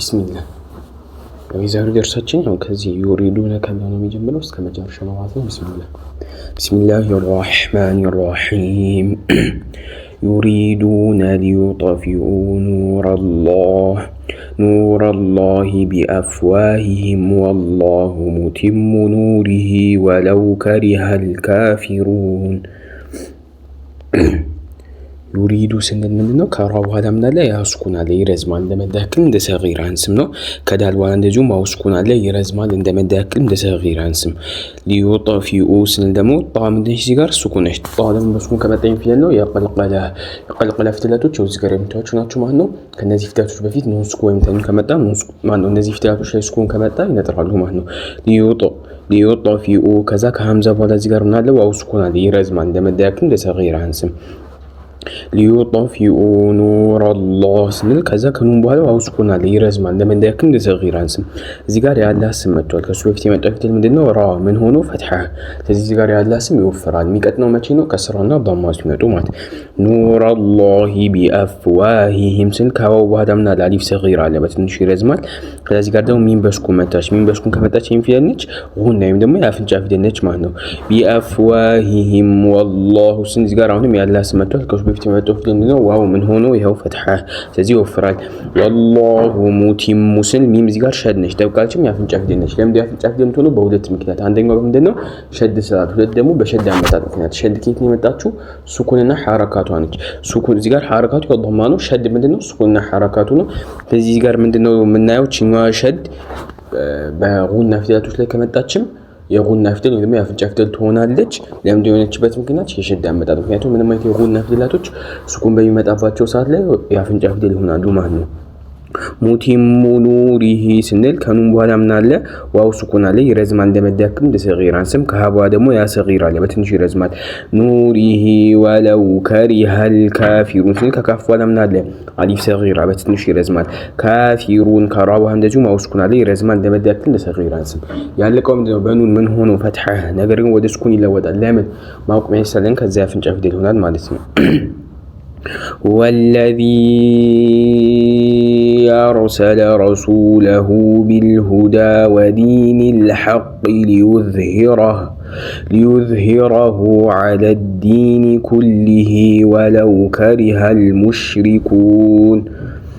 بسم الله። የዛሬው ደርሳችን ያው ከዚህ يريدون ከሚለው ነው የሚጀምረው እስከ መጨረሻው ነው ማለት ነው። بسم الله بسم الله الرحمن الرحيم። يريدون ليطفئوا نور الله بأفواههم والله متم نوره ولو كره الكافرون። يريد ስንል ምንድን ነው? ከራ በኋላ ምን አለ? ያ سكون አለ፣ ይረዝማል። እንደ መድ ያክል እንደ صغير አንስም ነው። ከዳል በኋላ እንደዚሁም ዋው سكون አለ፣ ይረዝማል። እንደ መድ ያክል እንደ صغير አንስም። ليطفئوا ስንል ደግሞ ጣ ምንድን እዚህ ጋር سكون ነች። ጣ ደግሞ በ سكون ከመጣ ፊደል ነው። የ قلقلة የ قلقلة ፊደላቶች እዚህ ጋር የምታዩቸው ናቸው ማለት ነው። ከነዚህ ፊደላቶች በፊት ኑን سكون ወይም تنوين ከመጣ ኑን سكون ማለት ነው። እነዚህ ፊደላቶች ላይ سكون ከመጣ ይነጥራሉ ማለት ነው። ليطفئوا ከዛ ከሀምዛ በኋላ እዚህ ጋር ምን አለ? ዋው سكون አለ፣ ይረዝማል። እንደ መድ ያክል እንደ صغير አንስም። ليطفئوا نور الله ስንል ከዛ ከኑን በኋላ ዋው سكون አለ፣ ይረዝማል። እንደ መድ ያክል እንደ صغير አንስም። እዚህ ጋር የአላህ ስም መጥቷል። ከሱ በፊት የመጣው ፊደል ምንድነው? ራ ምን ሆኖ فتحة። ስለዚህ እዚህ ጋር የአላህ ስም ይወፍራል። የሚቀጥነው መቼ ነው? كسرة ና ضمة ሲመጡ ማለት። نور الله بأفواههم ስንል ከዋው በኋላ ምን አለ? ألف صغيرة አለ፣ በትንሹ ይረዝማል። ከዚህ ጋር ደግሞ ሚም በ سكون መጣች። ሚም በ سكون ከመጣች ይህም ፊደል ነች غنة ወይም ደግሞ የአፍንጫ ፊደል ነች ማለት ነው። بأفواههم والله ስንል እዚህ ጋር አሁንም የአላህ ስም መጥቷል። ከሱ በፊት የመጣው ፊደል ምንድነው? ዋው ምን ሆኖ ይኸው فتحة። ስለዚህ ይወፍራል። والله متم ስንል ሚም እዚህ ጋር شد ነች፣ ጠብቃችም የአፍንጫ ፊደል ነች። ለምንድን የአፍንጫ ፊደል የምትሆነው? በሁለት ምክንያት። አንደኛው በምንድን ነው? شد ስላለ፣ ሁለት ደግሞ በ شد አመጣጥ ምክንያት። شد ከየት ነው የመጣችው? سكون ና ሐረካቷ ነች። سكون እዚህ ጋር ሐረካቱ ያው ضمة ነው። شد ምንድነው? سكون ና ሐረካቱ ነው። ስለዚህ እዚህ ጋር ምንድነው የምናየው? ችኛዋ شد በ غنة ፊደላቶች ላይ ከመጣችም የ غنة ፊደል ወይም ደግሞ የአፍንጫ ፊደል ትሆናለች። ለምንድን የሆነችበት ምክንያት የ شد አመጣጥ። ምክንያቱም ምንም አይነት የ غنة ፊደላቶች سكون በሚመጣባቸው ሰዓት ላይ የአፍንጫ ፊደል ይሆናሉ ማለት ነው። متم نوره ስንል ከኑን በኋላ ምን አለ? ዋው سكون አለ፣ ይረዝማል። እንደ መድ ያክል እንደ صغير አንስም። ከሀ በኋላ ደግሞ ያ صغير አለ፣ በትንሹ ይረዝማል። نوره ولو كره الكافرون ስንል ከካፍ በኋላ ምን አለ? ألف صغيرة፣ በትንሹ ይረዝማል። كافرون ከራ በኋላ እንደዚሁ ዋው سكون አለ፣ ይረዝማል። እንደ መድ ያክል እንደ صغير አንስም። ያለቀው ምንድነው? በኑን ምን ሆኖ فتحة፣ ነገር ግን ወደ سكون ይለወጣል። ለምን? ማቆሚያ ስላለን ከዚያ አፍንጫ ፊደል ይሆናል ማለት ነው። هو الذي أرسل رسوله بالهدى ودين الحق ليظهره على الدين كله ولو كره المشركون።